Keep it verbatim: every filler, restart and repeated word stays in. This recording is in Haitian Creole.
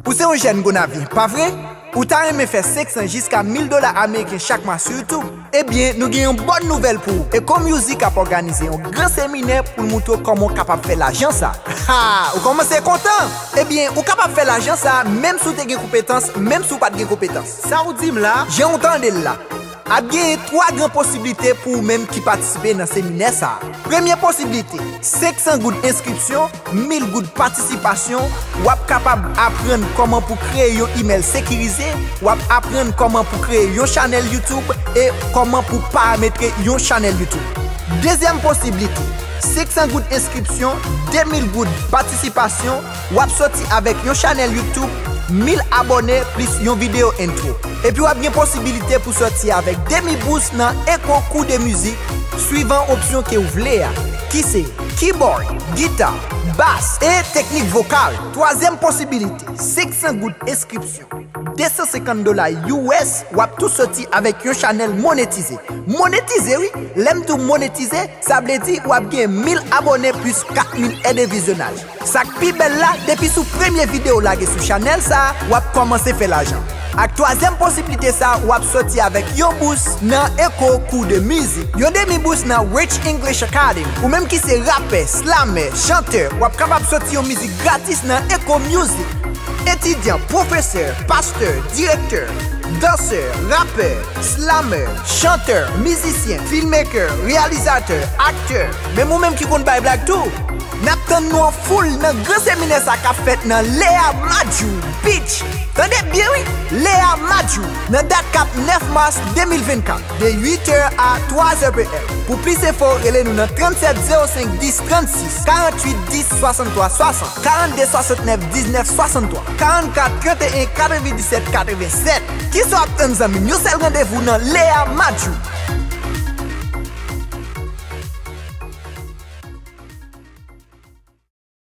Ou se yon jèn Gonavyen, pa vre? Ou ta renmen fè senk san jiska mil dola ameriken chak mwa sou YouTube? Ebyen, nou gen yon bòn nouvèl pou ou. Echo Music ap òganize yon gran seminè pou l moutre w kòman w kapab fè lajan sa. Ha! Ou kòmanse kontan! Ebyen, ou kapab fè lajan sa menm si w te gen konpetans, menm si w pa t gen konpetans. Sa w di m la, jan w tande l la, ap genyen twa gran posiblite pou ou menm ki patisipe nan seminè sa a. Premye posiblite, senk san goud enskripsyon, mil goud patisipasyon, w ap kapab aprann kòman pou kreye yon imèl sekirize, w ap aprann kòman pou kreye yon chanèl YouTube e kòman pou parametre yon chanèl YouTube. Dezyèm posiblite, senk san goud enskripsyon, de mil goud patisipasyon, w ap soti avèk yon chanèl YouTube, mil abòne plis yon videyo entwo. Epi w ap gen posibilite pou soti avèk demi bous nan Echo Cours de Musique, swivan opsyon ke w vle a, ki se keyboard, gita, bas e teknik vokal. Twazyèm posibilite, senk san goud enskripsyon, de san senkant dola U S, w ap tou soti avèk yon chanèl monetize. Monetize, wi! Lè m di w monetize, sa vle di w ap gen mil abòne plis kat mil è de vizyonaj. Sa k pi bèl la, depi sou premye videyo w lage sou chanèl sa a, w ap kòmanse fè lajan. Ak twazyèm posiblite sa a, w ap soti avèk yon bous nan Echo Cours de Musique, yon demi bous nan Rich English Academy. Ou menm ki se rapè, slamè, chantè, w ap kapab soti yon mizik gratis nan Echo Music. Etidyan, pwofesè, pastè, direktè, dansè, rapè, slamè, chantè, mizisyen, filmmaker, reyalizatè, aktè, menm ou menm ki konn bay blag tou. N ap tann nou an foul nan gran seminè sa k ap fèt nan Lea Madjou Beach. Tande byen wi, Lea Madjou, nan dat k ap nèf mas de mil vennkat, de uit è a twa zè P M. Pou plis enfo, rele nou nan trannsèt zewo senk dis trannsis, karanntuit dis swasanntwa swasant, karannde swasannnèf diznèf swasanntwa, karannkat trannteyen katrevendisèt katrevensèt. Kisa w ap tann zanmi m? Yon sèl randevou nan Lea Madjou.